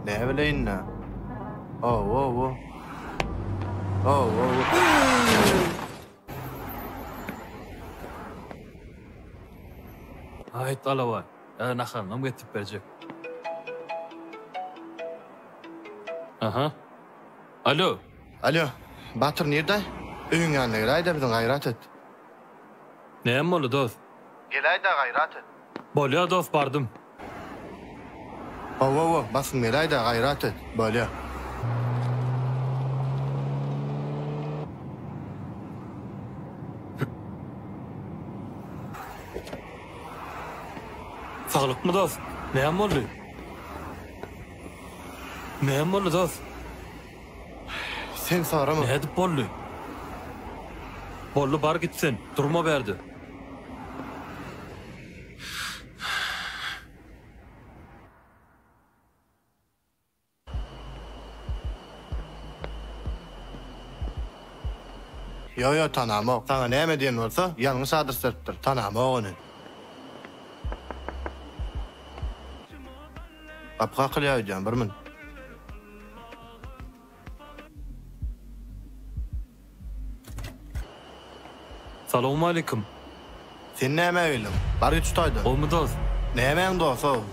Näbileýin-dä. Hawa-hawa. Hawa-hawa. Aýt alabaý, ýa naharynam getirip berjek. Aha. Alo. Alo, Batyr nirde? Öýüň ýanyna geläýdä biziň gaýrat et. Näme boldy dos? Geläýdä gaýrat et. Bolýa dos bardym. Hawa-hawa, basym geläýdä gaýrat et. Bolýa. Saglykmy dos? Näme boldy? Näme boldy dos? Sen sorama. Nädip boldy? Boldy bar git sen, durma bärde. Ýo ýo tanamok. Saňa näme diýen bolsa, ýalňyş adres beripdir. Tanamok ony. Gapy kakylýar öýdýän, bir minut. Salowmalikim. Sen nämä geldiň? Bar git şu taýdan. Gowmy dos? Nämäň dos-ow?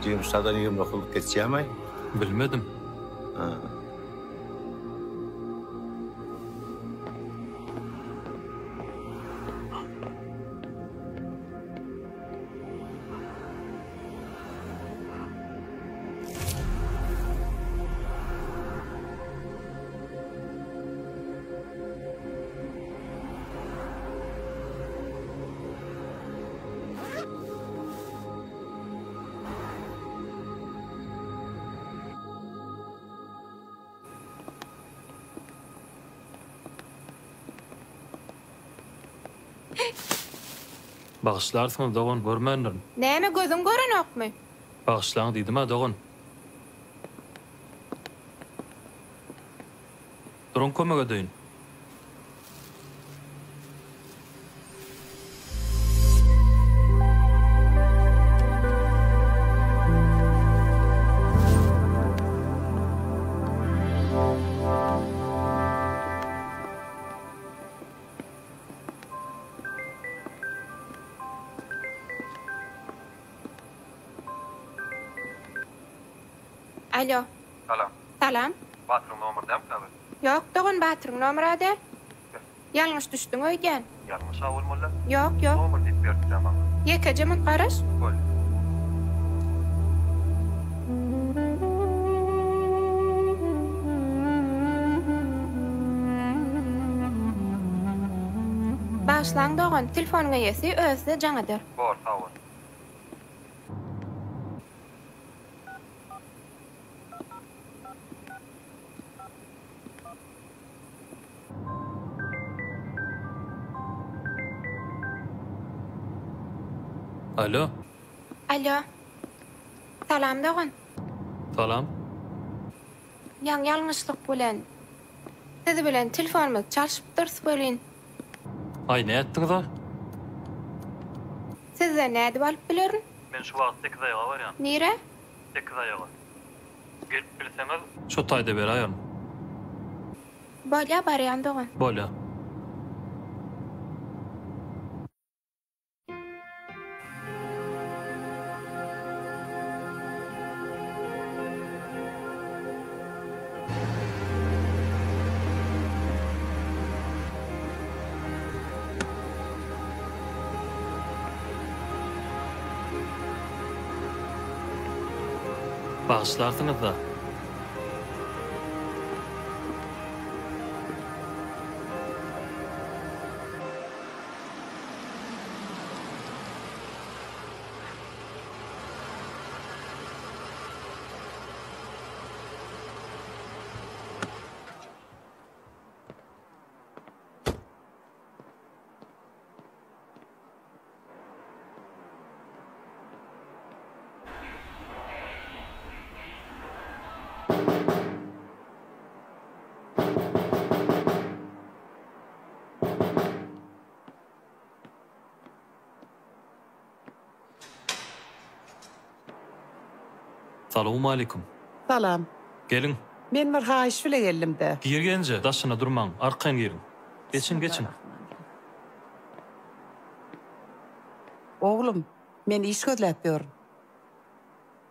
Dýumşadan 29-lyk geçýärmi? Bilmedim. Ha. Bagyşlarsyňyz dogan görmändirin. Näme gözüň görenokmy? Bagyşlaň diýdim-ä dogan. Duruň kömek edeýin. Alo. Salam. Salam. Batyryň nomeri dälmi kazy? Ýok dogan Batyryň nomera däl. Ýalňyş düşdüň öýdýän. Ýalňyş-a bolmaly. Ýok ýok. Nomer diýip beripdir-ä maňa. Ýekeje munt garaş. Bolýa. Bagyşlaň dogan, telefonyň eýesi özi size jaň eder. Bor, sag bol. Alo. Alo. Salam dogan. Salam. Ýaňy ýalňyşlyk bilen siz bilen telefonymyzy çalşypdyrys welin. Aý nätdiňiz-a? Sizden nädip alyp bilerin? Men şu wagt Sekizaýaga barýan. Nirä? Sekizaýaga. Gelip bilseňiz, şo taýda beräýerin. Bolýa barýan dogan. Bolýa. Bagyşlarsyňyz-da. Salowmalikim. Salam. Geliň. Men bir haýyş bile geldim-de. Gir genje, daşyna durmaň, arkaýyn giriň. Geçiň, geçiň. Oglum, men iş gözläp ýörün.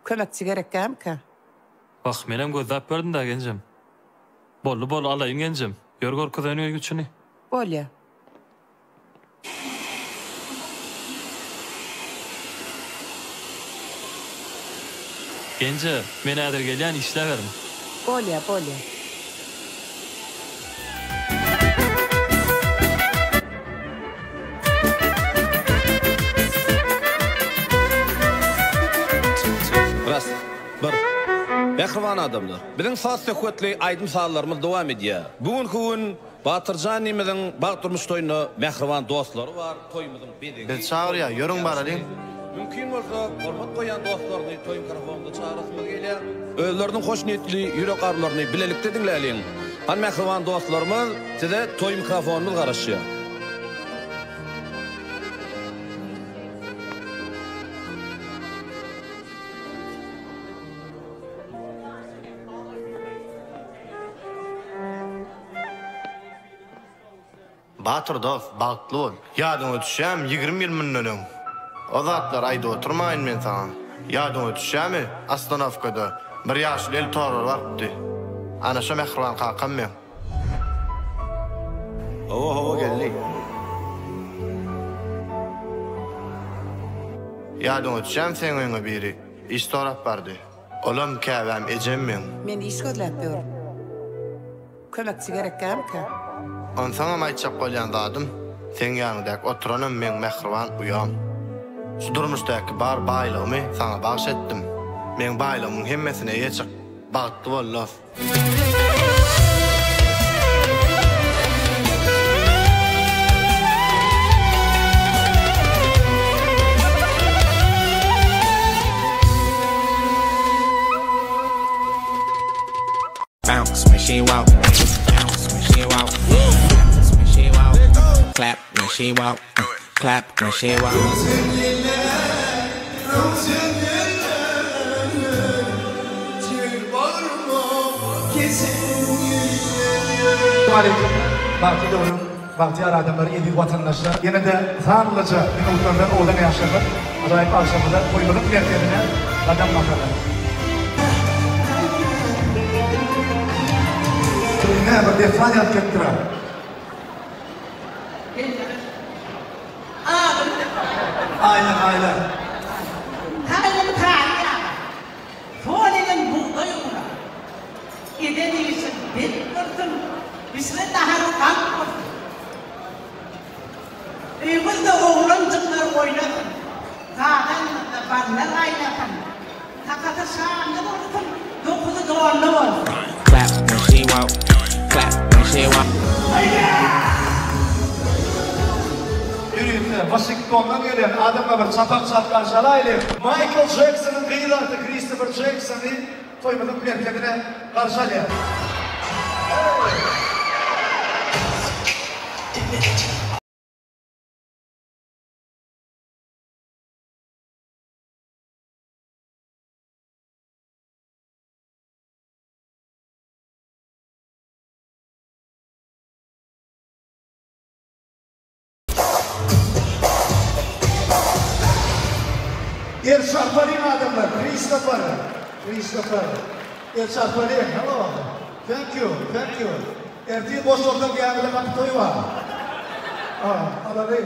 Kömekçi gerekkämkä? Wah, menem gözläp ýördüm-dä, genjem. Boldy, boldy, alaýyn genjem. Ýör görkezeýin öý içini. Bolýa. Genje, men häzir gelýän, işläberiň. Bolýa, bolýa. Ras, bir. Mähriban adamlar! Biziň saz-söhbetli aýdym-sazlarymyz dowam edýär. Bu günki gün Batyrjan inimiziň bagt durmuş toýunda mähriban dostlary bar, toýumyzyň bezegi. Bizi çagyrýar, ýörüň baralyň. Mümkin bolsa, hormat goýýan dostlaryny toý mikrofonynda çagyrasymyz gelýär. Özleriniň hoşniýetli ýürek arzuwlaryny bilelikde diňläliň. Hany mähriban dostlarymyz, size toý mikrofonymyz garaşýar. Batyr dost, bagtly bol. Ýadyňa düşýärmi, 20 ýyl mundan öň? O zatlary aýdyp oturmaýyn men saňa. Ýadyňa düşýärmi, ostanowkada bir ýaşuly eli torbaly barypdy. Ana şo mähriban kakam meň. Hawa, hawa geldi. Ýadyňa düşýärmi seň öýüňe biri iş sorap bardy. Olam käbäm ejem meň. Men iş gözläp ýörün. Kömekçi gerekkämika? Onsoňam aýtjak bolýan zadym, seň ýanyňdaky oturanam meň mähriban uýam. Şu durmuşdaky bar baýlygymy saňa bagş etdim. Meň baýlygymyň hemmesine eýe çyk. Bagtly bol, dost. Bounce when she walk. Bounce when she walk. Bounce when she walk. Clap when she walk. Clap when she walk. Aleýkum, bagtly döwrüň bagtyýar adamlary, eziz watandaşlar! Ýene-de sanlyja minutlardan owadan ýaşlarymyz ajaýyp agşamyza, toýumyzyň merkezine gadam basarlar. Ine, bir dessan ýazyp gelipdir-ä. Aýla, aýla. Taýyny taýy ýaly. Sol elin bugdaý una. Eden işiň bet bolsun, bişiren naharyň gant bolsun. Öýüňizde oglanjyklar oýnasyn, gazanyňyzda ballar gaýnasyn. Sakasy şanly bolsun, dokuzy donly bolsun. Clap when she walk, clap when she walk. Ýörite Waşingtondan gelen adamlar bir çapak çalyp garşy alaýlyň. Maýkl Jeksonyň gyz agty Kristofer Jeksony toýumyzyň merkezine garşy alýar. El çarpalyň adamlar Kristofer Kristofer El çarpalyň hello thank you thank you Ertir boş bolsaň gämide gaty toý bar. Alaly.